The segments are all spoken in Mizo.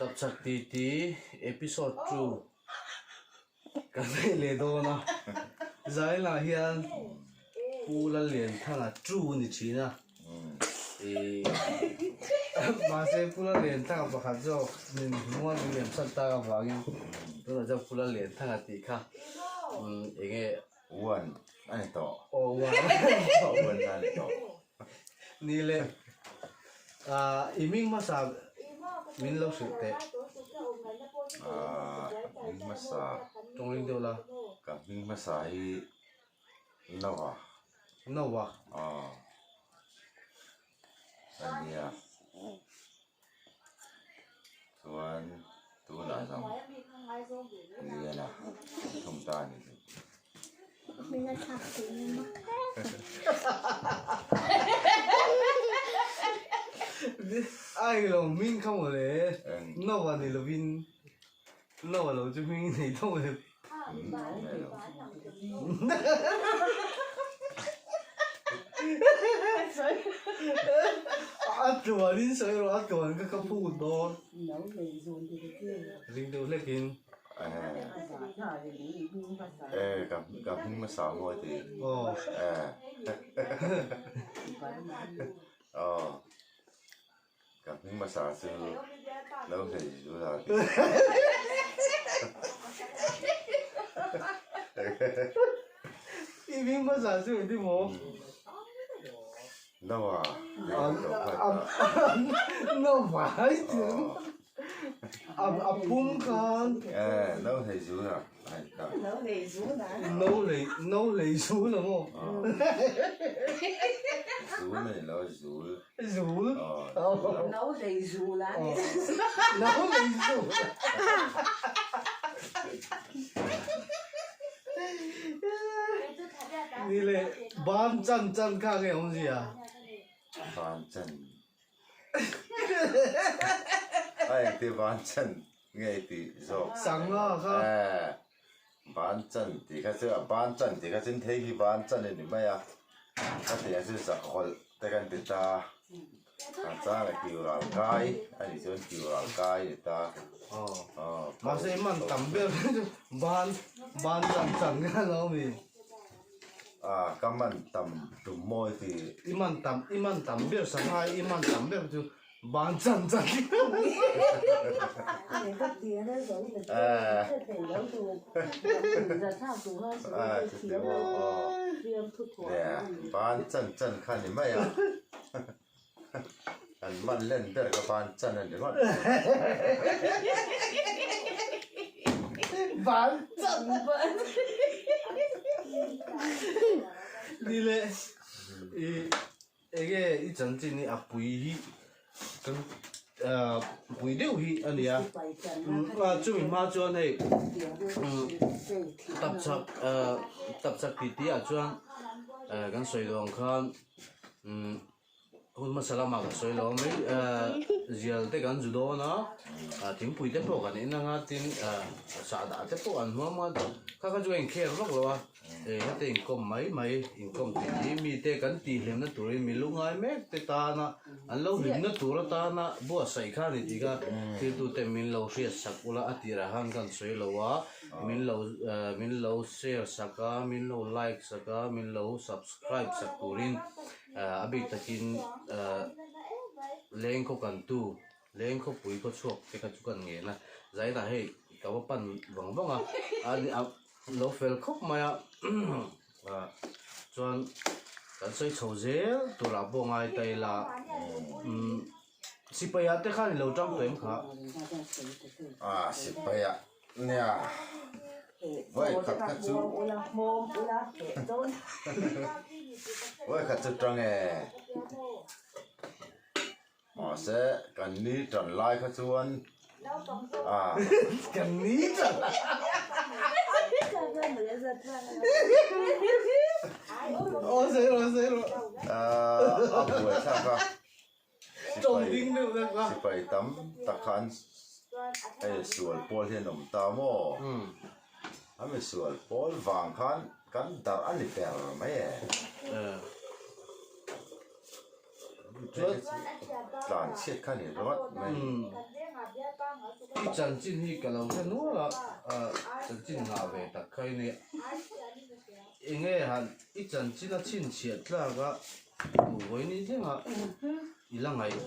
Tapchhak titi episode 2 kan nei leh dawn a, Zainah hian Pu Lallianthanga two ni thin a, ih mahse Pu Lallianthanga pakhat zawk min hmuh a min lem chhan tak avangin tunah chuan Pu Lallianthanga tih kha eng nge One a ni tawh. Aw one a ni tawh. One a ni tawh. Ni le, ah i hming hmasa min lo hrilh teh. Ah hming hmasa. Tawngling deuh la. Ka hming hmasa hi Noah. Noah. Aw. A nia. Chuan tunah zawng Liana thung ta a ni chu. Ai lo hming kha mawle Noah ni lovin Noah lo chu hming nei tho mawle. A tluanin sawi rawh a tluan kha ka phut dawn. Ring deuh hlekin. Eh ka ka hming hmasa maw ti. Aw. Eh. Aw. Ka hming hmasa chu lo hlei zul a ti. I hming hmasa chu engti maw? Noah Noah ai ti a pum khan. Eh no hlei zul a ai ta. No hlei zul a. No hlei no hlei zul a maw? Zul a ni lo zul. Zul. No hlei zul a ni. No hlei zul. Ni le ban chan chan kha nge awmzia? Ban chan. A engti ban chan nge tih zawk. Sangha kha. Eh ban chan tih kha chu ban chan tih kha chu thei hi ban chan a ni mai a. Ka tih ang chu zakhawlh te kan ti ta. A chang a kiu ral kai a nih chuan kiu ral kai a ni ta. Aw. Mahse i man tam ber chu ban ban chan chan kha lo mi. A ka man tam tum mawi ti. I man tam i man tam ber sangha i man tam ber chu ban chan chan. Ban chan chan kha ni mai a. Kan man len ber ka ban chan a ni ringawt. Ban chan ni le i enge i chanchin hi a pui hi kan pui deuh hi a nia chumi hma chuan hei tapchhak tapchhak tih tih ah chuan kan sawi duh ang khan. Umm hun hmasa lamah ka sawi lo mai eh zial te kan zu dawn a ah thingpui te pawh kan in anga tin ah sahdah te pawh an hmuam a kha kha chu a inkhel vak lo a eh heta inkawm mai mai inkawm tih hi mite kan tih hlimna turin mi lungai mek te tana an lo hlimna tur atana buatsaih kha a ni tih kha thil tute min lo hriat sak ula a tirah khan kan sawi lo a min lo eh min lo share sak a min lo like sak a min lo subscribe Subscribe sak turin a bik takin leng khaw kantu leng khawpui khaw chhuak te kha chu kan ngen a zainah hei ka va pan vang vang a a lo fel khawp mai a chuan kan sawi chho zel turah pawh ngai ta ila sipai ah te khan i lo tang tawh em kha. A sipai ah Nia, vawi khat kha chu vawi khat chu tang e. Mahse kan ni tan lai kha chuan a. Kan ni tan lai. Aw sawi rawh sawi rawh. A buaithlak a. Sipai tam tak khan hei sual pawl hi an awm ta maw? A mi sual pawl vang khan kan darh a ni ber mai e. Tlan chhiat kha ni ringawt mai. I chanchin hi ka lo hre nual a, chanchin ngah ve tak kha i nia. Enge han i chanchin a chhinchhiah tlak a duh vawi ni thleng a i la ngaih.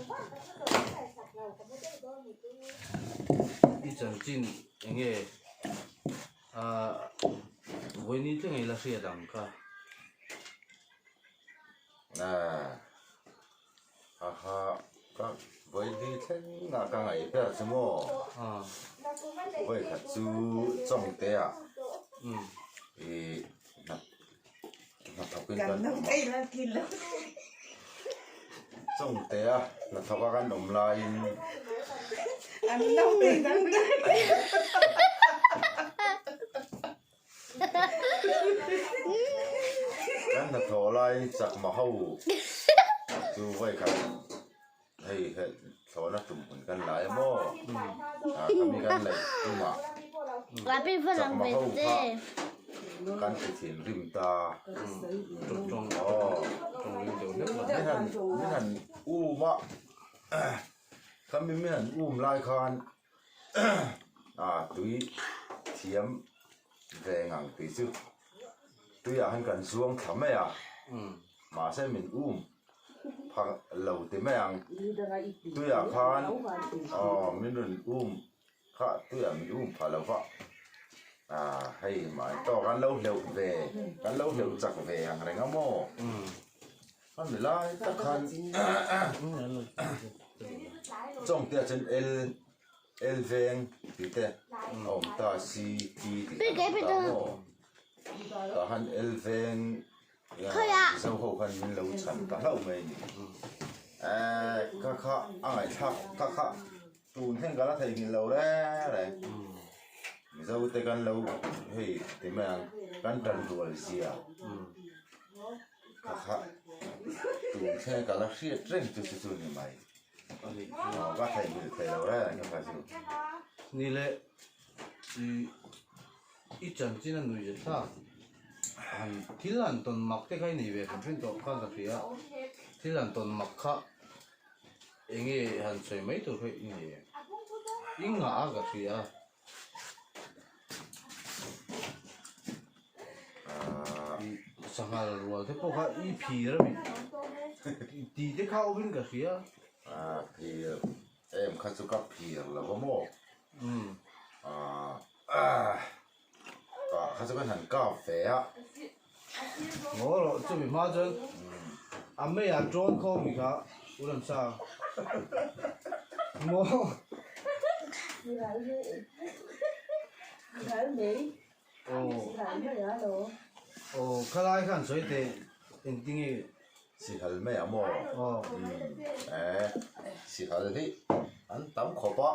I chanchin enge vawi ni thleng a i la hriat ang kha. Aha, ka vawi thleng a ka ngaih ber chu maw? Vawi khat chu Chawngte ah ih hnathawk in kan awm a, Chawngte a hnathawk a kan awm laiin Kan hnathawh laiin chakma ho chu vawikhat hei helh thlawhna tum hun kan lai a maw? Ah khami kan laih tumah chakma ho kha kan ti thinrim ta. Aw min han min han um a khami min han um lai khan Ah tui thiam ve ngang tih chu tuiah hian kan zuang thla mai a mahse min um phah lo ti mai ang tuiah khan aw min rawn um kha tuiah min um phah lo va ah hei mahni tawk an lo hleuh ve kan lo hleuh chak ve ang reng a maw. A mi lai tak khan Chawngte ah chuan L L veng tih te a awm ta C T tih te a awm ta maw tah khan L veng Mizo ho khan min lo chhan ta hlauh mai a ni ehh kha kha a ngaihthlak kha kha tun thleng ka la theihnghilh lo reng reng Mizo te kan lo hei ti mai ang kan tan rual zia. Ka kha tun thleng ka la hriat reng chu chu chu ni mai. Aw ka theihnghilh thei lo reng ka kha chu. Ni le i i chanchin a nui zet thlak han thil han tawn mak te kha i nei ve hrim hrim tawh khan ka hria thil han tawn mak kha enge han sawi mai tur kha i nei em i ngah a ka hria. Sanghal rual te pawh kha i phir a mi tih te kha awmin ka hria. Ah phir em kha chu ka phir lo va maw ah kah kha chu kan han kap ve a. Ngaw rawh chumi hma chuan a meiah tawn khawm mi kha u lam sa maw. Aw khalai khan sawi teh engtinge. Sihal mai a maw? Aw. Eh sihal hi an tam khawp a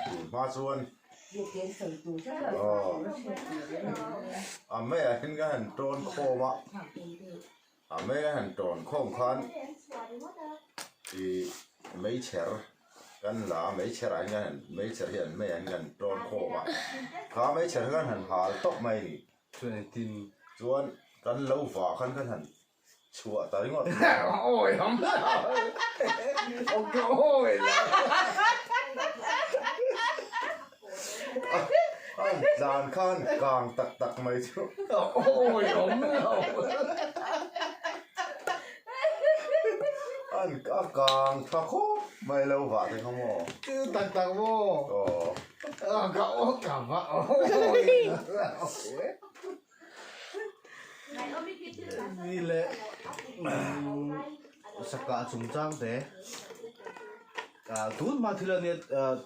tun hma chuan aw a meiah hian ka han tawn khawm a a mei a han tawn khawm khan ih meichher kan la a meichher ah hian kan han meichher hi an meiah hian kan tawn khawm a kha meichher kha kan han hal tawp mai a ni. Chuan engtin chuan kan lo vah khan kan han chhuah ta ringawt Awi ham Ok awi la An tlan khan kang tak tak mai chu Awi ham lo An a kang tha khawp mai lo vah te kha maw Tak tak maw Aw Ka aw ka va awi la Ni leh saka chungchang te tun hma thil a nia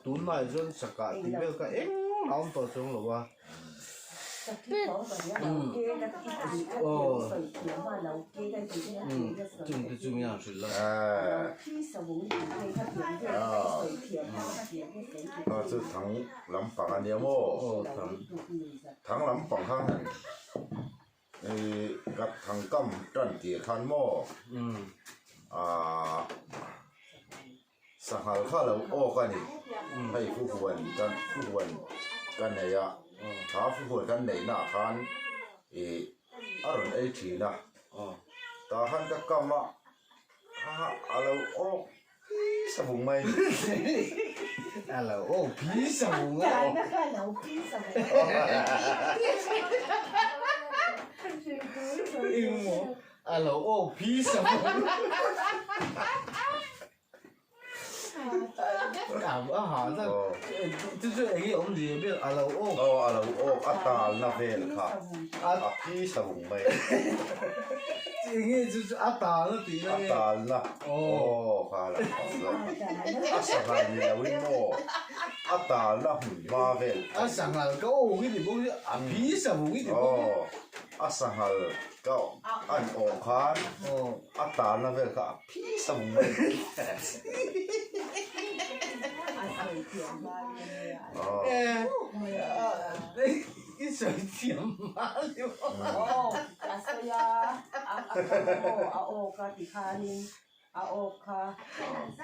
tun hmaiah chuan saka tih vel kha engmah a awm tawh chuang lo a. Chung te chu nge a hrilh a. Kha chu thang lampang a nia maw? Aw thang. Thang lampang kha han ih ka thang kam tan tir khan maw? Aaa. Sanghal kha lo awk a ni. Hei fuhuan kan fuhuan ka nei a, kha fuhuan kan neihna ah khan ih a rawn ei thin a, tah khan ka kam a, a lo awk. phi savung mai a ni. A lo awk phi savung a. Talna kha a lo phi savung a. Engmaw a lo awk phi savung. A ha zan chu chu eng nge awmzia ber a lo awk. Aw a lo awk a talna vel kha a phi savung mai. Eng nge chu chu a talna tih na nge. A talna aw kha a lo awk zawk a sanghal ni lo in maw a talna hmun hma vel. A sanghal ka awk i ti bawk hi a phi savung i ti bawk hi. Aw a sanghal ka an awh khan a talna vel kha a Phi savung mai. I sawi thiam hma ni maw? Aw, a sawi a, a kha maw, a aw kha ti khanin a aw kha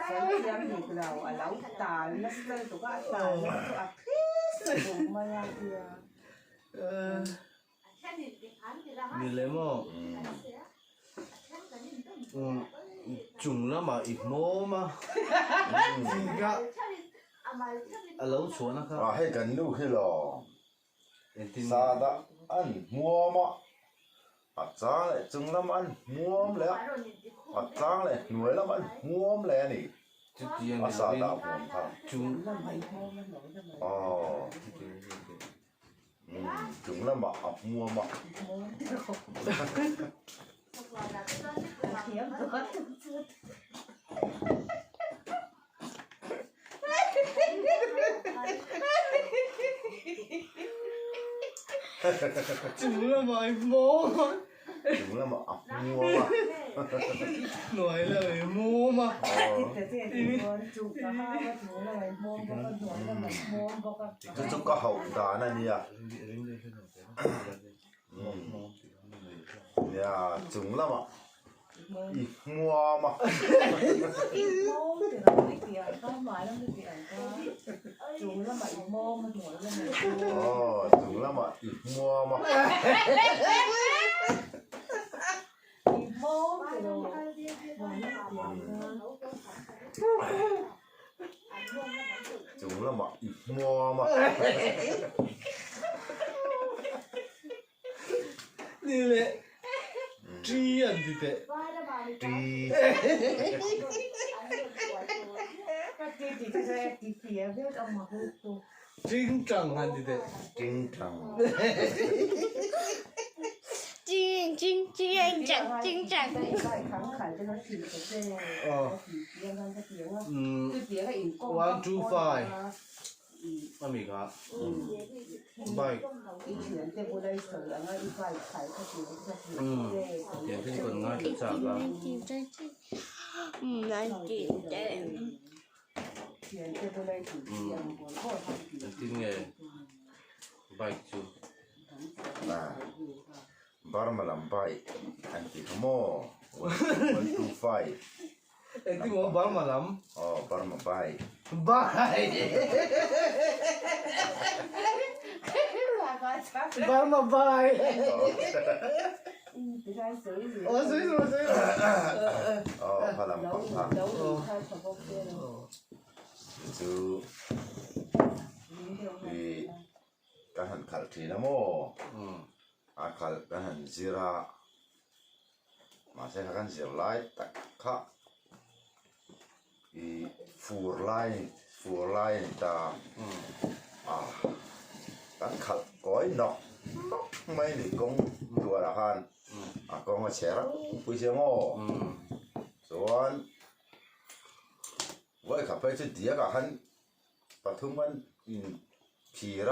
sawi thiam bik lo, a lo tal nasa lutuk a, a tal na chu a phi savung mai a tia. Ni le maw? Chung lamah i hmawm a, tih a lo chhuahna kha. A hei kan nu hi lo sada an hmuam a, a chang leh chung lamah an hmuam leh a, a chang leh hnuai lamah an hmuam leh a ni. A sada hmuam kha. Aw. Chung lamah a hmuam a. Chung lamah i hmuam a. Chung lamah a hmuam a. Hnuai lamah i hmuam a. Chu chu ka hauh dan a nia. Nia chung lamah i hmuam a. Aw chung lamah i hmuam a. Chung lamah i hmuam a. Ni le ṭi an ti teh. Ṭi. Ṭingṭang an ti teh. Ṭingṭang. One two five ami kha bike tiang te chu kan ngaithla chak a. Engtin nge bike chu. Burma lam bike an tih kha maw 125. Engtin maw Burma lam? Aw Burma bike. Bike. Burma bike. Aw sawi rawh sawi rawh. Aw kha lam pang kha. Chu i kan han khalh thin a maw? A khalh kan han zir a, mahse kha kan zir lai tak kha i fur lai fur lai a ni ta a, kan khalh kawi nawk nawk mai a ni kawng tuarah khan a kawng a chhe rang pui sia maw? Chuan vawikhat phei chu diakah khan Pathum an inphir a.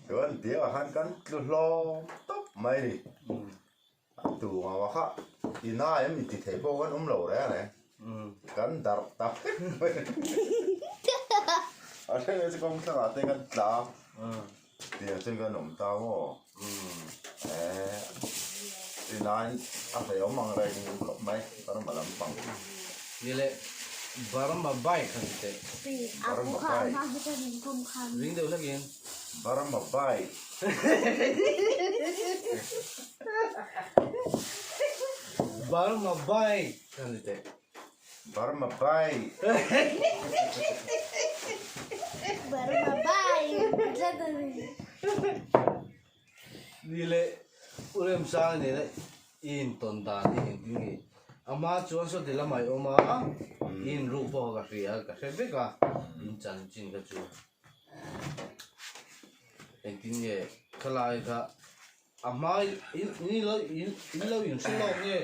Chuan diakah khan kan tlu hlawm tawp mai a ni. A tu ngau kha ina em inti thei pawh kan awm lo reng reng. Kan darh ta vek mai a ni. A then chu kawng thlangah te kan tla a. Tiang chuan kan awm ta maw? Eeh tinain a hlei awm ang reng khawp mai Burma lampang. Ni leh Burma bike han ti teh. Burma bike. Ring deuh hlek in. Burma bike. Burma bike a ni teh. Burma bike. Burma bike tlat a ni. Ni leh U Remsanga nena i intawn dan hi engtin nge? Ama chuan sawti lamah i awm a, i inruk pawh kha ka hria, ka hre vek a, in chanchin kha chu. Engtin nge khalai kha a hma in in lo in lo inhre lawk nge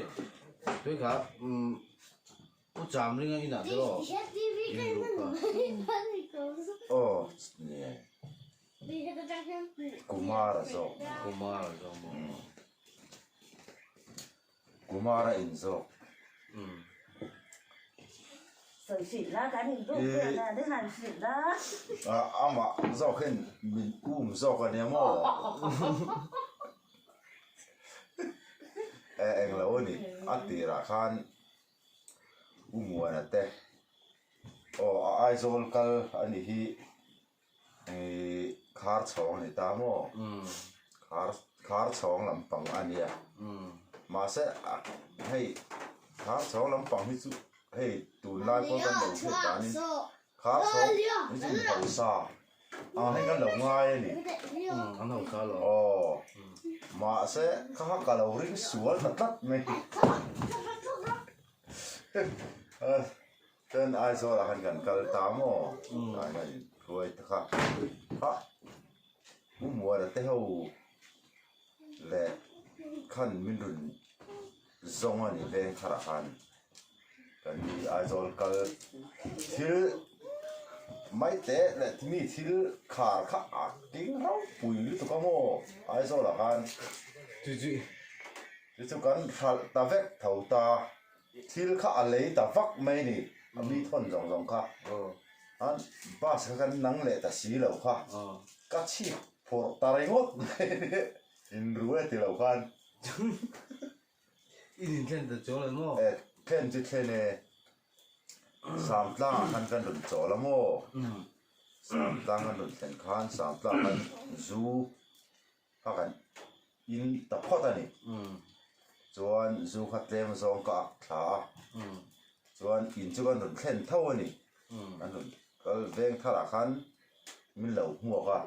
tui kha umm Pu Chamringa inah te aw inruk kha. Aw nge Kumara zawk. Kumara zawk maw. Kumara in zawk. Amah zawk hian min um zawk a nia maw? E englo a ni, a tirah khan U Muana te aw a Aizawl kal a nih hi Ih khar chhawng a ni ta maw? Khar khar chhawng lampang a nia. Mahse hei khar chhawng lampang hi chu hei tunlai pawh kan lo hriat danin khar chhawng hi chu mi hausa ang hian kan lo ngai a ni. An hausa lo. Aw mahse kha kha ka lo ring sual ta tlat mai. Chuan Aizawl ah khan kan kal ta maw? Tah hian in hruai te kha ha U Muana te ho leh khan min rawn zawng a ni veng tharah khan kan ni Aizawl kal thil mai teh leh mi thil khar kha a ding ropui lutuk a maw Aizawl ah khan chu chu kan hralh ta vek tho ta. Thil kha a lei ta vak mai ni, a mi thawn zawng zawng kha. An bus kha kan nang leh ta si lo kha, ka chhip phawrh ta ringawt mai ni, inru e ti lo khan. I nin thlen ta chawl ang maw? E, thlen chu thlen e, Samtlangah khan kan rawn chawl a maw? Samtlang kan rawn thlen khan Samtlang khan zu kha kan in ta phawt a ni. Chuan zu kha tlem zawng ka ak thla a, chuan in chu kan rawn thlen tho a ni. Kan rawn kal veng tharah khan min lo hmuak a,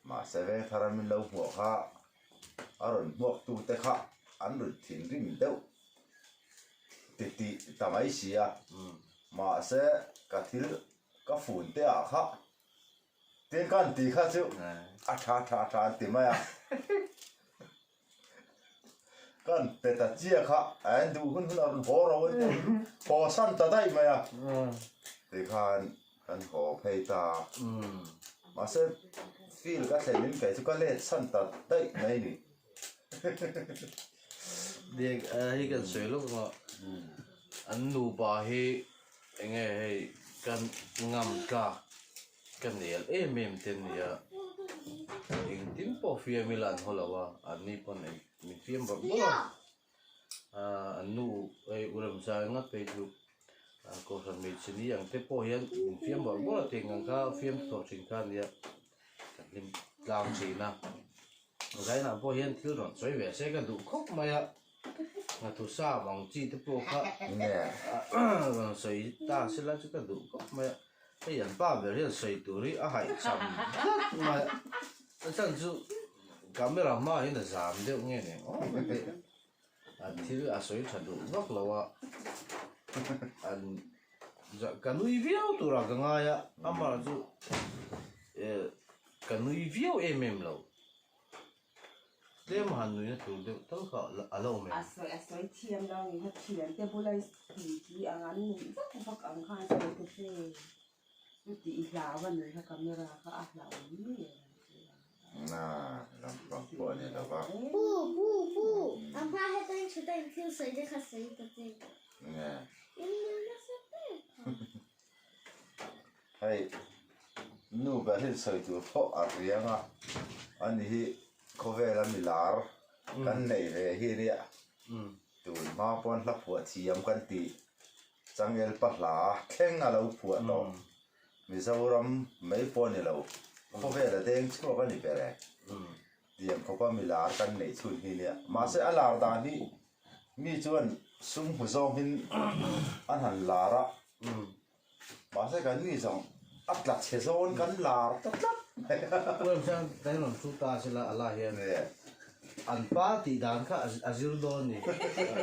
mahse veng thara min lo hmuah kha a rawn hmuak tu te kha an rawn thinrim deuh titih ta mai si a, mahse ka thil ka fun te ah kha Tin ka an tih kha chu a tha tha tha an ti mai a. Ka an pe ta chia kha a en duh hun hun a rawn haw ro an ti haw san ta daih mai a. Tikhan kan haw phei ta a. Mahse field ka thlen in kei chu ka let san ta daih mai ni. Diak hei kan sawi lawk a an nupa hi enge hei kan ngam tlak ka nel em em te ania engtin pawh fiam ila an haw lo a an ni pawn min fiam bawrh bawrh a ahh an nu hei u Remzai ngat phei chu kohhran hmeichhe ni ang te pawh hian min fiam bawrh bawrh a tih ang kha fiam tawh thin kha ania ka hlim tlang thin a. Zainah pawh hian thil rawn sawi ve se ka duh khawp mai a, nghathu sa vang chi te pawh kha rawn sawi ta se la chu ka duh khawp mai a, hei an pa ber hian sawi tur hi a haihcham tlat mai a, a chhan chu camera hmaah hian a zam deuh nge ni ang awm a tih a thil a sawi tha duh vak lo a, an ka nui viau turah ka ngai a, amah chu eh. Ka nui viau em em lo. Tlem han nuina tur deuh tal kha a lo awm em? A sawi a sawi thiam lo ni kha thian te bula ti ti ang an nuih vak vak ang khan sawi ta che. Chuti i hlau a ni kha camera kha a hlauhawm ngei ang che a. Na lampang pawh a ni lo va. Pu pu pu a hma heta in thut a in thil sawi te kha sawi ta che. Nge. In nui nasa ber kha. Hei nu ber hi sawi tur pawh a riang a, ani hi khawvela mi lar kan neih ve hi nia tun hma pawn hla phuah thiam kan tih changel pa hla thleng a lo phuah tawh Mizoram mai pawh a ni lo. Khawvel a deng chhuak a ni ber e. Tiang khawpa mi lar kan neih chhun hi nia. Mahse a lar dan hi mi chuan sum hmu zawng hin an han lar a. Mahse kan mi zawng a tla chhe zawn kan lar ta tlat mai a. Chuan kan rawn thu ta sela a la hian an pa tih dan kha a zir dawn ni.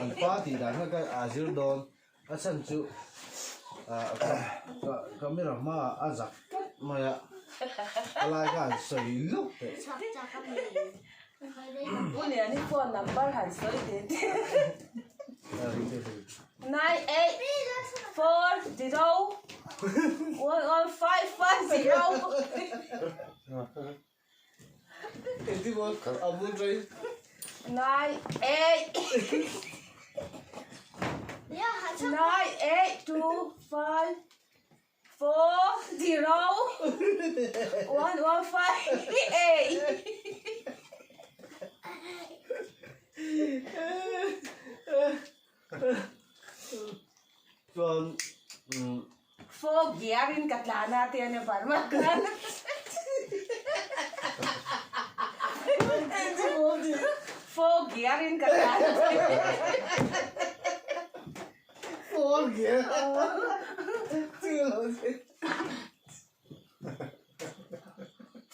An pa tih dan kha a zir dawn. A chhan chu camera hmaah a zak tlat mai a, a lai kha han sawi lawk teh. U Liani phone number han sawi teh teh. 9840115550. Engtin maw a bul ṭai. 98 9 8 2 5 4 0 1 1 5 8. Chuan Four gear in ka tlan a te ania Burma khan. Four gear in ka tlan a te. Four gear.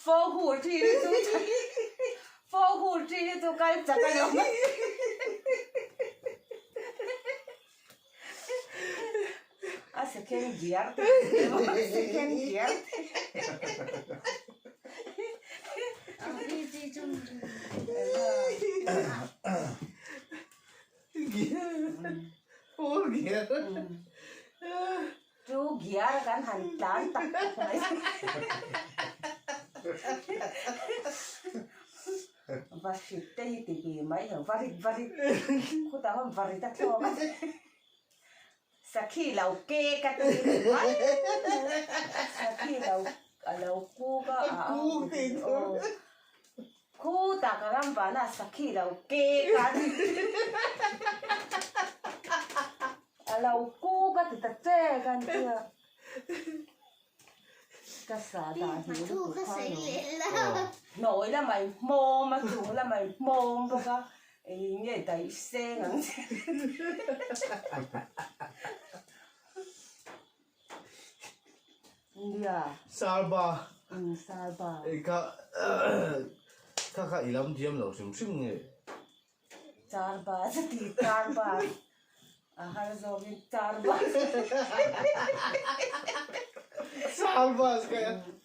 Four hur thi hi chu four hur thi hi chu kal chak a lo. A second gear te second gear Four gear. Chu gear kan han tlan tak tak mai. Va hrit te hi ti ve mai lo, va rit va rit khutah khan va rit a thlawk a, sakhi lo kek a ti mai sakhi lo a lo kuk a a aw khutah ka ram vana sakhi lo kek a ti a lo kuk a ti ta che kan tia. Ka sa dah hi lutuk kha lo. Hnawi lamah in hmawm a, chung lamah in hmawm bawk a, eng nge daih seng ang che. Nia. Sarba. Umm sarba. Kha kha kha i lam diam lo hrim hrim nge. Char bus a ti char bus a har zawkin char bus Char bus ka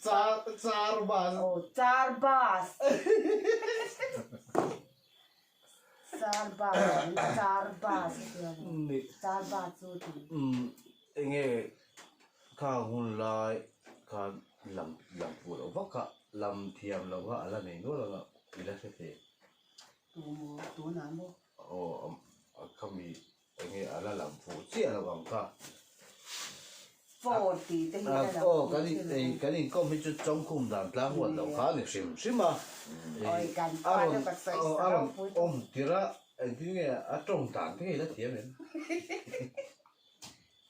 char char bus aw char bus char bus char bus char bus chu ti enge kha hun lai khan lam lam fuh loh vak kha lam thiam loh kha a la nei nual ang a i la hre thei. Tu maw? Tunah maw? Aw, a khami enge a la lam fuh chiah lo ang kha. Phone tih te hi a lam Aw, kan in kan inkawm hi chu chawngkhum dan tlang huat lo kha a ni hrim hrim a. Awi kan A pa rawn te ka sawi aw a sa rawn ropui. awm tirh a, engtin nge a tawng dan te hi la thiam em?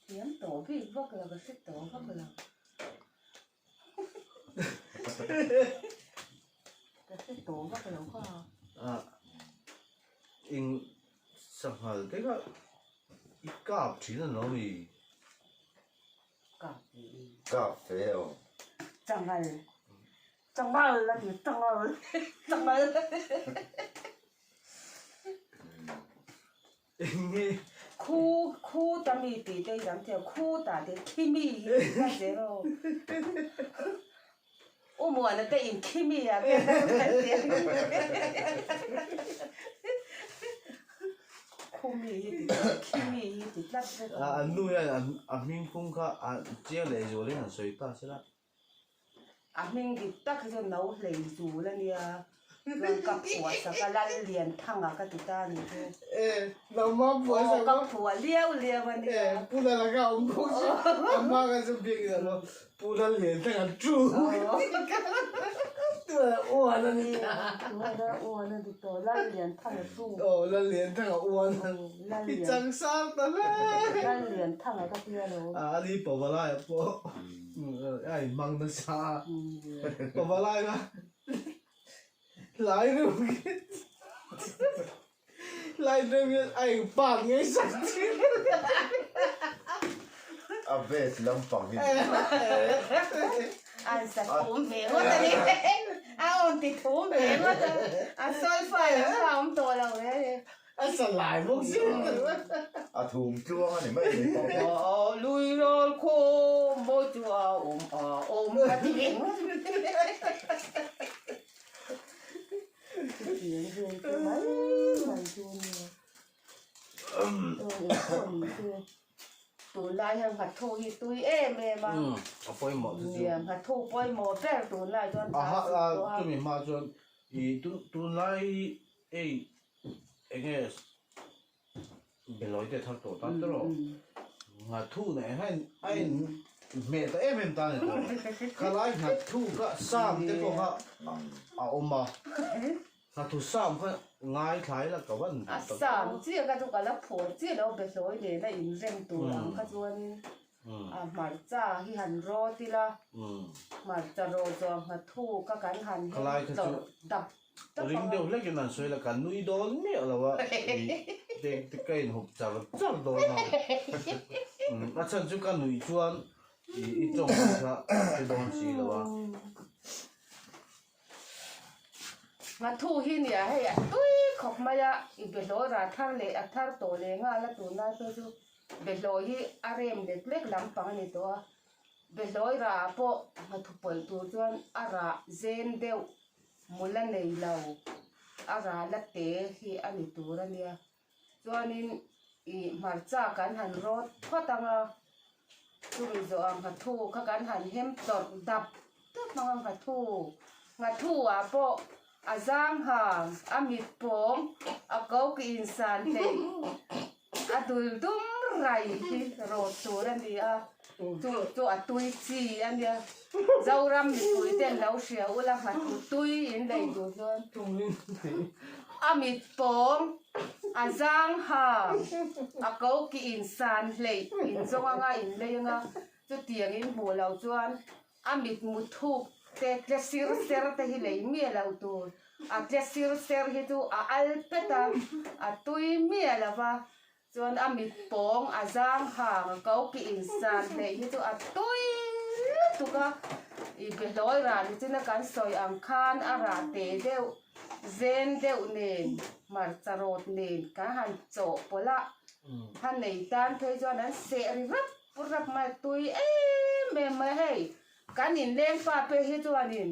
Thiam tawh bik vak lo, ka hre tawh vak lo. Ka hre tawh vak lo kha. A eng sanghal te kha i kap thin a lo mi? Kap ve e. Kap ve aw. Changal. Changal a ti changal changal. Khu khu ta mi tih te hi kan ti a, khu ta te khi mi hi tih kha zero. U Muana te in khi mi ah te kan ti a. Khu mi hi tih tlat khi mi hi tih tlat vek a. An nu hian a hming phung kha a chiang leh zualin an sawi ta sela. A hming dik tak hi chu no hlei zul a nia, chuan ka phuah sak a Lallianthanga ka ti ta a nih chu. E, nangma phuah sak a. Aw, ka phuah liau liau a nia. E, Pu Lala kha a awm bawk si, a hma kha chu biak in a lo, Pu Lallianthanga chu. Tunah uan a ni ta. Tunah uan a ni tawh. Lallianthanga chu. Aw Lallianthanga uan a i chang sang ta hle. Lallianthanga ka tia lo. A ni Pavalai ah pawh a inhmang nasa a. Pavalai kha lai reuh khi lai reuh hian a inpak ngei sak thin. A base lampang hi. An sa thum ve ngawt a ni. A awn ti thum ve ngawt a. A solfa lam kha a awm tawh lo ve a ni. A sa lai bawk si. A thum tluang a ni mai ni. Lui rawl khaw mawi chu a awm a awm a ti ve ngawt. Chutiang vel te mai mai chu a nia. Tunlai hian nghathu hi tui em em a. A pawimawh chu chu. Nia, nghathu pawimawh ber tunlai chuan A ha a chumi hma chuan i tunlai ei eng nge Belawi te thar tawh tan tawh nghathu nei hian a in hmeh ta em em ta ni tawh. Khalai nghathu kha sam te pawh kha a awm a. Nghathu sam kha ngaithlai la ka van A sam chiah kha chu ka la phawi chiah lo Behlawi nena inrem tur ang kha chuanin a hmarcha hi han rawt ila hmarcha rawh zawh nghathu kha kan han Khalai kha chu dap dap ring ang a. deuh hlekin an sawi la kan nui dawn miah lo a ih te ka inhup char char dawn a a chhan chu ka nuih chuan ih i tawng kha hre dawn si lo a. Nghathu hi nia hei a tui khawp mai a, i behlawi rah thar leh a thar tawh leh nghal a tunlai phei chu behlawi hi a rem lek lek lampang a ni tawh a, behlawi rah ah pawh nghathu pawlh tur chuan a rah zen deuh mul a nei lo a rah la te hi a ni tur a nia. Chuanin ih hmarcha kan han rawt phawt ang a, chumi zawh ang nghathu kha kan han hem tawrh dap dap ang a nghathu. Nghathu ah pawh a zang hang, a mit pawng, a ko ki insan hleih, a dul dum rai hi rawt tur a ni a, chu chu a tui chi a nia. Zoram mipui ten lo hria ula nghathu tui in lei duh chuan a mit pawng, a zang hang, a ko ki in san hleih in zawng anga in lei anga chutiang in hmuh loh chuan a mit mu thuk te tle sir ser te hi lei miah lo tur, a tle sir ser hi chu a al pet a, a tui miah lo va. Chuan a mit pawng a zang hang a ko ki in san hleih hi chu a tui lutuk a, i behlawi rah ni china kan sawi ang khan a rah te deuh zen deuh nen hmarcha rawt nen kan han chawh pawlh a, ha nei tan phei chuan an seh ri rap rap mai a tui em em mai hei kan inleng pa phei hi chuanin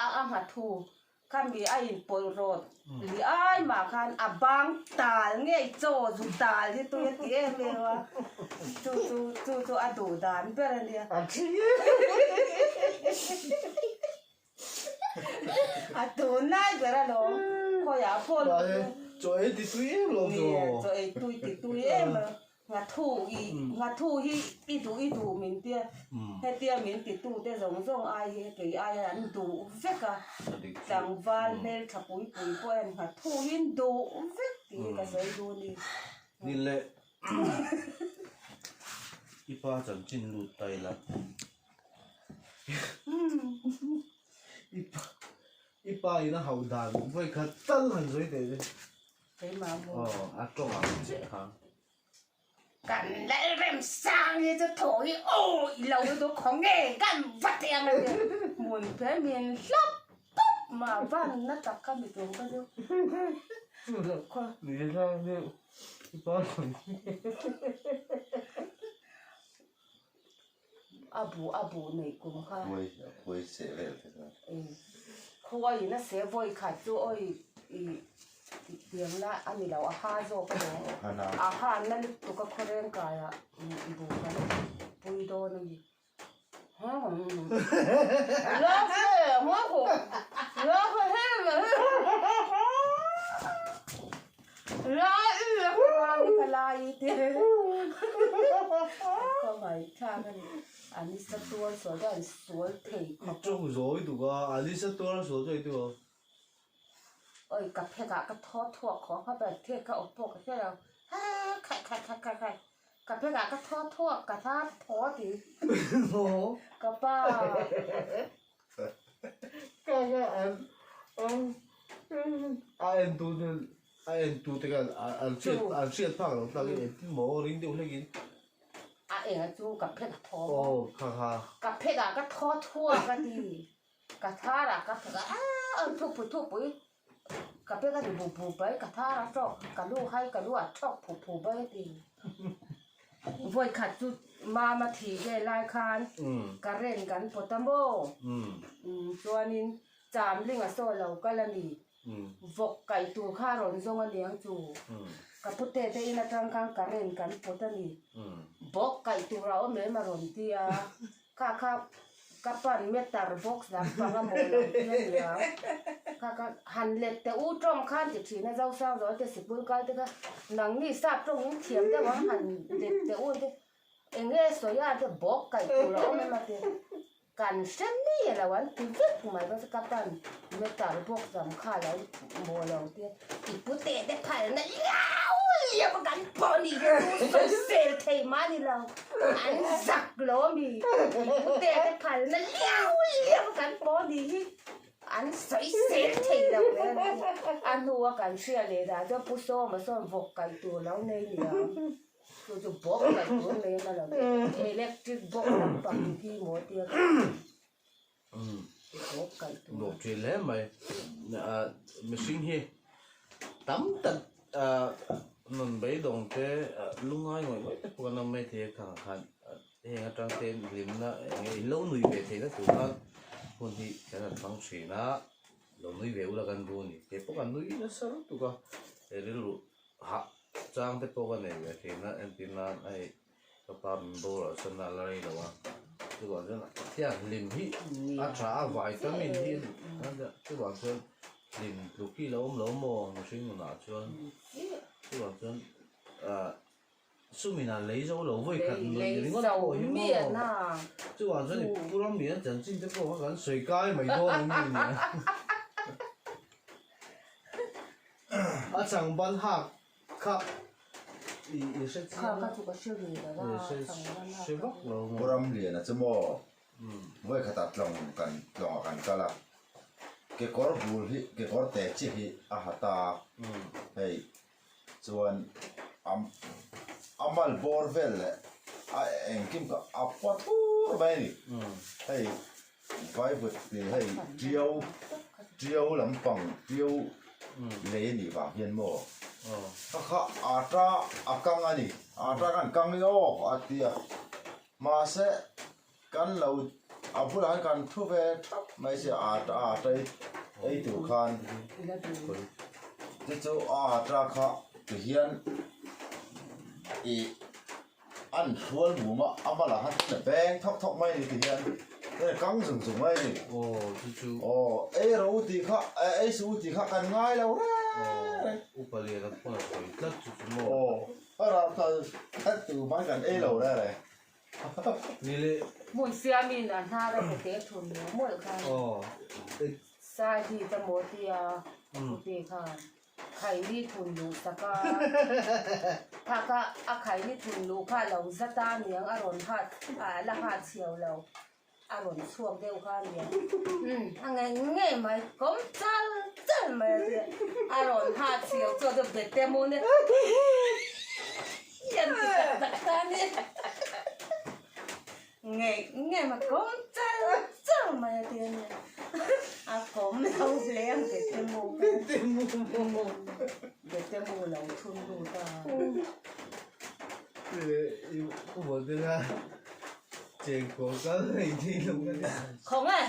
a a nghathu Khami a inpawlh rawt li ai mah khan a bang tal ngei chaw zu tal hi tui a ti em em a, chu chu chu chu a duh dan ber a nia. A thi A tunlai ber alawm khawiah pawh Mahse chaw ei ti tui em lo chu. Nia chaw ei tui ti tui em a. Nghathu i nghathu hi i duh i duh min tia hetia min ti tu te zawng zawng ai hi kei ai an duh vek a tlangval hmeltha pui pui pawh hian nghathu hi an duh vek tih hi ka sawi duh a ni. Ni le i pa chanchin lut ta ila i pa i pa in a hauh dan vawikhat tal han sawi teh che. Keimah maw? Aw, a tawng ang chiah kha. Kan Lalrem sang hi chu thaw hi aw i lo hi chu khaw nge kan va teh ang a nia. Hmun phe min hlap pawp ma van na tak kha mi tum kha chu. Khaw ni sang deuh i pa sawi. A bu a bu nei kum kha. Khuai a khuai seh vel te chuan. Khuai in a seh vawi khat chu awi i tiang la a ni lo a ha zawk a lo. A ha na lutuk a khawreng kai ah bu kan pui dawn a ni. Khawngaihthlak a ni. Anisa tuar sual chu an sual thei khawp a. I tawng zawi duk a, Anisa tuar sual chu engtin maw? Oi ka phek ah ka thaw thuak khawp a ber thek ka awp pawh ka hre lo. Haa khai khai khai khai khai ka phek ah ka thaw thuak ka thar thaw ti. Ka pa. Ka ka an a en tu te a en tu te khan an hriat an hriat phak lo tlak in engtin maw ring deuh hlek in. A enga chu ka phek a thaw. Aw kha kha. Ka phek ah ka thaw thuak a ti. Ka thar ah ka phek a aaa aw thupui thupui ka phek a ti bu bu bai ka thar a tawk ka lu hai ka lu ah thawk phu phu bai a ti. Vawi khat chu mama thih ve lai khan current kan pawt a maw chuanin chamling a saw lo kal a ni. Vawk kaih tur kha a rawn zawng a niang chu. Ka pute te in atang khan current kan pawt a ni. Bawk kaih tur a awm em a rawn ti a. Kha kha ka pan meter box lampang a maw lo ti a niang. Kha kha han let teh u tawng khan ti thin a Zosang zawl te sikul kal te kha nangni sap tawng in thiam deuh ang han let teh u te eng nge sawi a te bawk kaih tur a awm em a ti. Kan hre mi lo an ti vek mai bawk ka pan meter box lam kha lo maw lo te i pu te te phal na liau liau a kan pawh ni hi chu sawi fel thei mah ni lo an zak lo ami i pu te te phal na liau liau a kan pawh ni hi an sawi sel thei lo ve a hnu a kan hria leh dah chuan pu sawma sawn vawk kaih tur lo nei niang. Chu chu box lah tur nei a lo electric box lampang hi maw tia ka box kaih tur. Nuam thin hle mai mihring hi tam tak nun beidawng te lungai ngawih ngawih te pawh kan awm mai thei a khangah khan heng atang te hlimna eng nge in lo nui ve theihna tur khan hun hi kan han hmang thin a lo nui ve ula kan bu a ni kei pawh kan nui nasa lutuk a rilru Hah chang te pawh ka nei ve thin a, entir nan hei ka pa min boral san a la rei lo a, chuvang chuan tiang hlim hi a tha a vitamin hi a ni a, chuvang chuan hlim tluk hi lo awm lo maw mihring nunah chuan chuvang chuan ah sumin a lei zo lo vawi khat nun ringawt pawh hi maw chuvang chuan i pu ram lian chanchin te pawh kha kan sawi kai mai dawn ang mi nia. A chang ban hak kha i i hre chiang a. Kha chu ka hre ve lo a, chang ban hak hre vak lo maw. Pu Ramliana chu maw vawi khatah tlawng kan tlawngah kan kal a, kekawr bul hi kekawr te chiah hi a ha ta a, hei chuan a a mal bawr vel leh a engkim kha a pua thur mai a ni, hei Vaivut tih hei tiau tiau lampang tiau lei a nih vang hian maw kha kha ata a kang a ni ata khan kang i aw a ti a mahse kan lo a bulah hian kan thu ve thap mai sia ata ata ei ei tur khan chu chu a ata kha ti hian ih. An hrual mum a, a malah khan thil a beng thawk thawk mai a ni ti hian hei kang zung zung mai a ni. Aw chu chu. Aw ei ro u tih kha ei suh u tih kha kan ngai lo reng reng. Upa lian a pawn a sawi tlat chu chu maw. Aw a ram kha khat tu mai kan ei lo reng reng. Ni le. Hmun siamin a hnar a pe teh thun lo mawlh khan. Aw. Sai hi ta maw tia pu khan. Khaini thun luh tak a, kha kha a khaini thun luh kha lo za ta niang a rawn hat a la hat chhiau lo a rawn chhuak deuh kha niang umm a ngei ngei mai kawm chal chal mai a tia a rawn hat chhiau chuan chu bete mu nia hian ti tak tak ta nia Ngei ngei ma kawm chal chal mai a ti a nia. A kawm lo hle ang bete mu kha. Bete mu. Bete mu lo thun lut a. I u te kha chengkawl kal ngei thei lo ka nia. Khawnge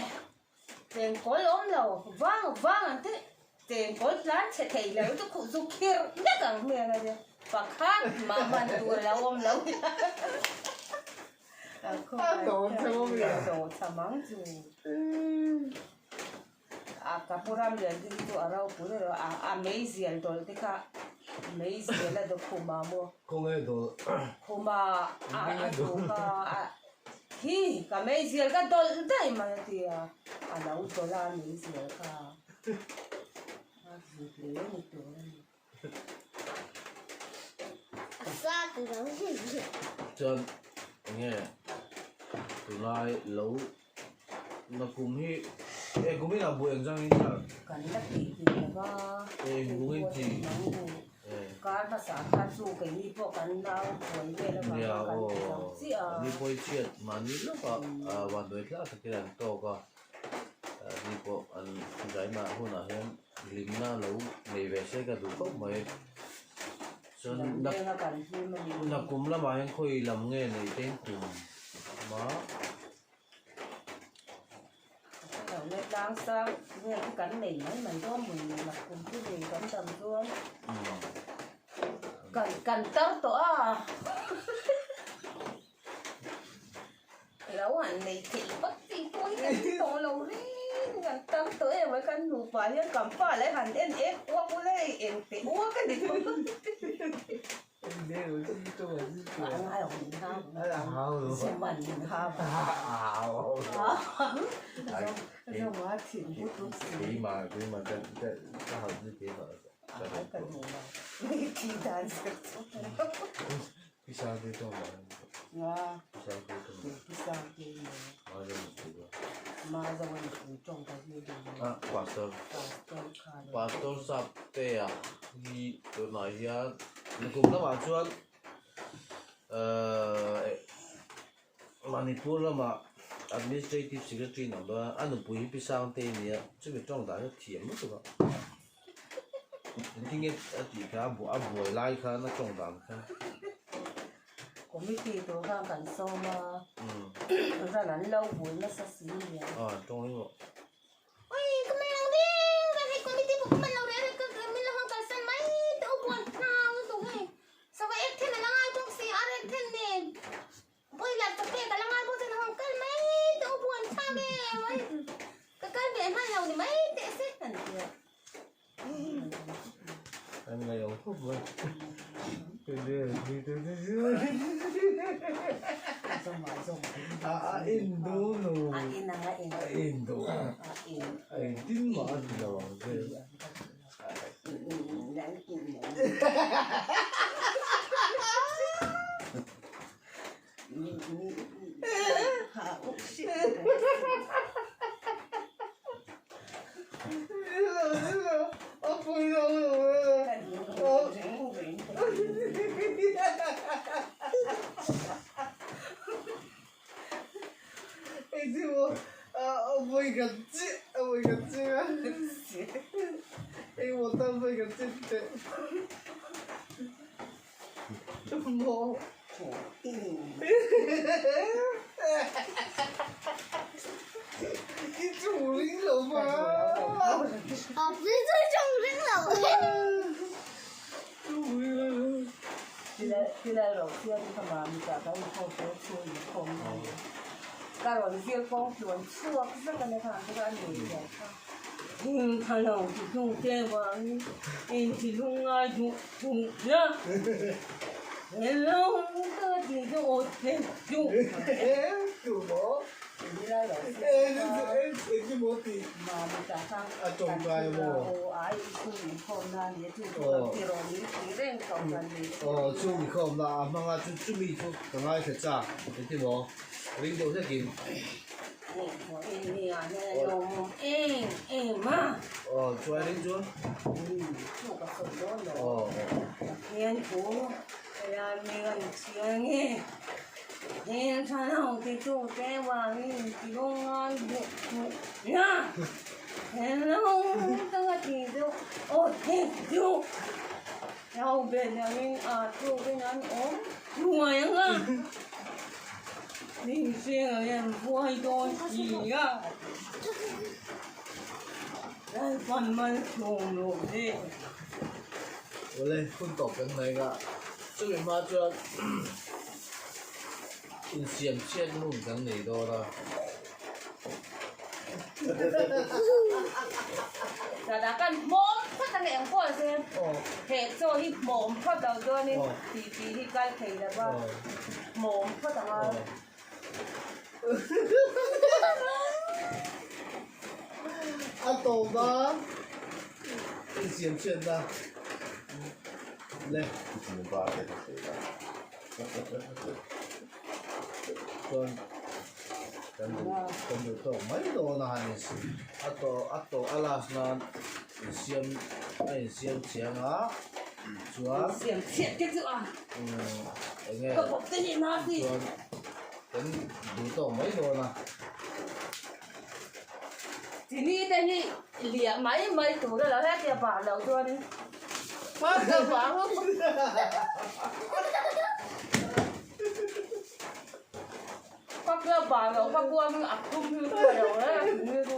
chengkawl awm lo vang vang ang te chengkawl tlan chhe thei lo chu khuh chu khirh vek ang hmel a nia. Pakhat mah man tur a lo awm lo. A ka pu ram lian te hi chu a ropui ro a a meizial dawlh te kha. Meizial a dawh khumah maw? Khawnge dawlh? Khumah a dawk a, hi ka meizial ka dawlh daih mai a ti a, a lo dawlh a meizial kha a zut hle ni tur a ni. Chuan enge tunlai lo na kum hi eng kum in a buai ang zang in tar. Kan la tih tih lo va. Eng kum in chi. Kar hmasa khan chu keini pawh kan nau buai vel avang khan kan ti lo chiah a. Ni pawi chhiat mahni lawkah vanduai tlak takin an tawk a. Ni pawh an zaina hunah hian hlimna lo nei ve se ka duh khawp mai. Chuan nakum lamah hian khawi lam nge neih te in tum ma. Ka hre lo tlang sang vel hi kan nei mai mai dawn mawni nakum chu nei kan tam chuan kan kan tar tawh a. Lo han nei theih vak chi pawh hi kan ti tawh lo reng kan tam tawh em mai kan nupa hian kan pa leh han en ek uak ula hei eng teh uak a ni tawh a ngai awm in hau zuman in hau zuma thin but lut si keimah keimah ka ka hau chu keimah ka duh lo mi thi dan zir chu Pastor Saptea hi tunah hian nikum lamah chuan ehh Manipur lamah Administrative Secretary an awm dawn a, a nupui hi Pi Sangtei a ni a, chumi tawng dan hi a thiam lutuk a. Engtin nge a tih kha a buai lai khan a tawng dan kha. Committee tur khan kan sawm a, ran an lo bul nasa si nia. A tawng ringawt. Oi ka man lo ding ka hei committee pawh ka man lo reh reh ka min lo han kalsan mai te u buan thau lutuk hei sava ek then a la ngai bawk si a rek then nen boiler ka pek a la ngai bawk chuan a han kal mai te u buan thak e mai ka kal ve hman lo ni mai teh se an ti a. An ngaih awm khawp mai. A in duh lo. A in ang a in. A in duh. A in tin mah a ti lo ang che. Aw chu inkhawmna a hmang a chu chumi chu ka ngaithla chak engti maw ring deuh hlekin aw chuai ring chu aw Awle hun tawp kan hnaih a chumi hma chuan insiam chhiat hun kan nei dawn a. nge eng pawh se he chaw hi hmawm phawt lo chuanin ti ti hi kal thei lo va hmawm phawt ang a. A tawp a insiam chhiatna le. Chuan kan duh kan duh tawk mai dawn a han insi a tawh a tawh a last nan insiam a insiam chiang a chuan Insiam chhiat te chu a umm eng nge ka bawk te hi na chi chuan kan duh tawk mai dawn a. Chini te hi liah mai mai tur a lo hetia bah loh chuanin ka vang Ka kia bah loh ka kuam hi a thum hi ka lo e chini chu.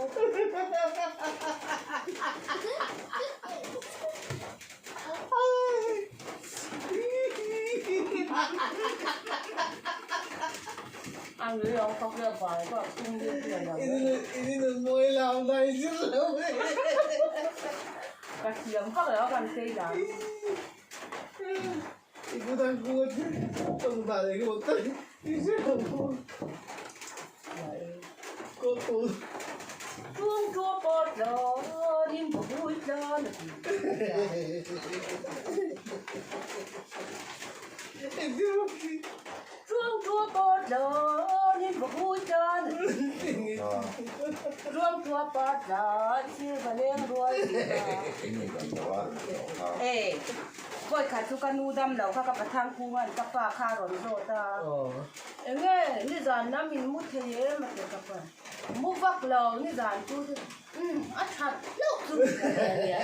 Kawikhat chu ka nu dam lo kha ka pathang kungan ka pa kha a rawn zawt a, enge nizan lam in mu thei em a ti ka pa, mu vak lo nizan chu umm a that hlauh chu ti ka ti a nia,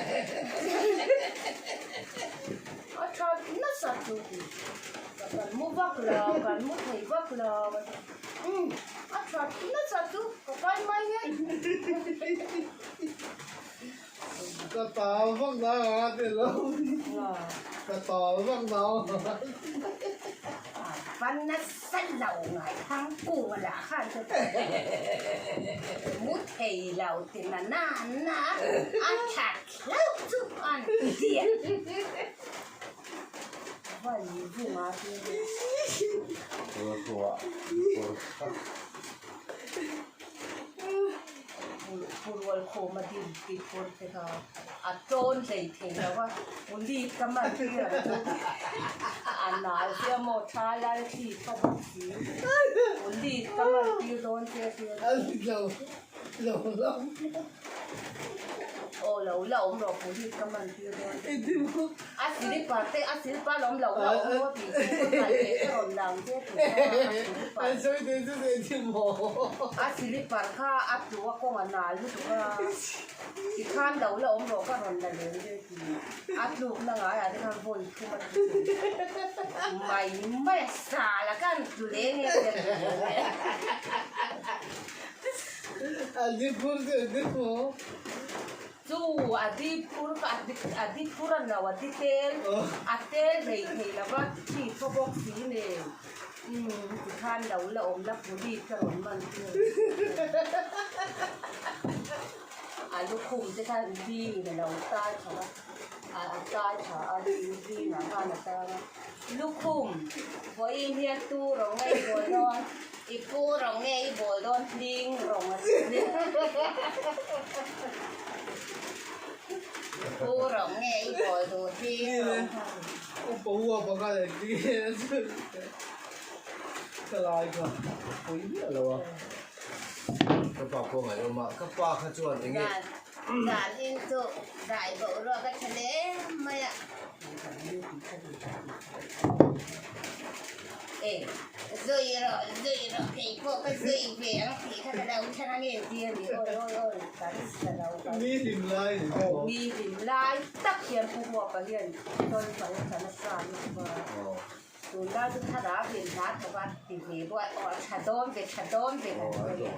a that nasa chu ti ka kan mu vak lo kan mu thei vak lo a ti umm a that nasa chu ka kai mai nge. Ka tau vak nau a ti lo. Ka tau vak nau. Van nasa lo ngai thang kung a lah khan chu mu thei lo ti na na na a that hlauh chu an ti. Van vung a ti. Purual khawm a din tih pawn te kha a tawn hlei thei lo a, Uli ka man tir ang chu a nal sia maw tha lal thli kha bawk si, Uli ka man tir dawn che a tia. Aw lo la awm rawh Uli ka man tir dawn che. A silipar te a silipar awm lo la awm rawh tih chu ka kal leh ka rawn lang che tih kha a silipar. An sawi thei chu thei thim maw. A silipar kha a tlu a kawng a nal lutuk a tikhan lo la awm rawh ka rawn la lem che tih a tluk na ngai ah te khan vawi thum a tlu mai mai a sal a kan tlu leng nge te a tlu leng nge. A zipur chu a zip maw. Chu a di phur ka a di phur a no a di tel a tel hlei thei lo va thi thaw bawk si nen umm tikhan lo la awm la puli ka rawn man tir a lukhum te khan ding a lo tai tha a a tai tha a ding ah khan a tang a lukhum vawiin hian tu rawng nge i bawl dawn i pu rawng nge i bawl dawn hling rawng a ti i pu rawng nge i bawl duh hling rawng Ka lai kha pui miah lo a. Ka pa pawh ngaihawm a, ka pa kha chuan eng nge. Zan in chu dai boruak a tha hle mai a. E, zui rawh, zui rawh, kei pawh ka zui ve ang tih kha ka lo thlang a nge ti a ni. Awi, awi, awi, kan sa lo kan. Mi hlim lai ni maw? Mi hlim lai tak hian Pu Huapa hian tawn fang tha nasa lutuk a. Tunlai chu thlarau in hla thawk a ti ve bawk a, aw a tha dawn ve, tha dawn ve kan sawi a.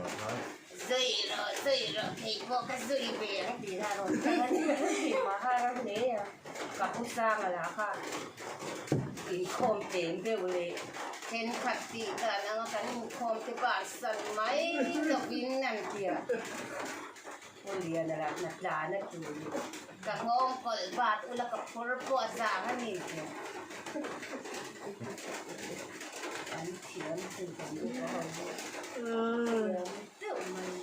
Zui rawh, zui rawh, kei pawh ka zui ve ang tih kha a rawn thleng a ni. Mah kha a ram hle a, ka pu Sanga lah kha inkhawm tlem deuh leh thenkhat tih dan anga kan inkhawm te bansan mai lovin an ti a. Pu Liana lah hna tlan a tul. Ka nghawng kawlh bat ula ka phur pawh a zang a ni. An thiam thei kan upa ho hi. Thiam deuh mai.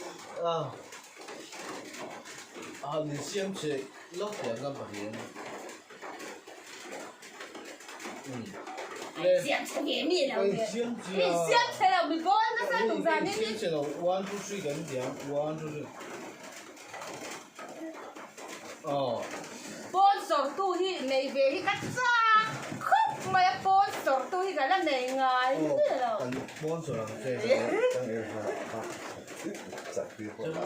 A han insiam che lawk teh ang ka pahnih A insiam che ve mi lo Ka insiam che a. Insiam che lo mi bawl nasa tuk zan in. Insiam che lo one two three kan ti ang one two three. Pawn sawrtu hi nei ve hi ka chak khawp mai a, pawn sawrtu hi ka la nei ngai miah lo.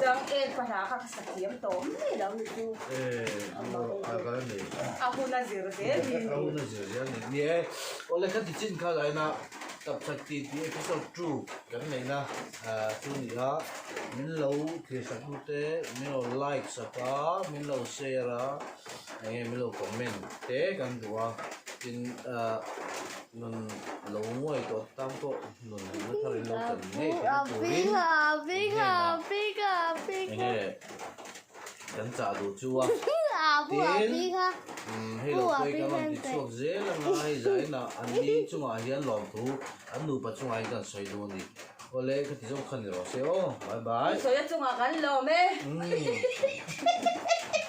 Changel pahla kha ka sa thiam tawh mai lo ni chu. A hun a zir zel hi ni. Tapchhak tih tih episode 2 kan neihna chu a ni a, min lo thirsak hnute min lo like sak a, min lo share a, eng nge min lo comment te kan duh a, tin nun lo nguai tawh tan pawh nun na thar in lo chan ngei theihna turin eng nge Kan chah duh chu a. Tin, hei lo pawh hi kan rawn ti chhuak zel ang a, hei zainah an ni chungah hian lawmthu an nupa chungah hian kan sawi duh a ni. Awle, ka ti zawng kha ni rawh se aw. Bye bye. Sawi a chungah kan lawm e.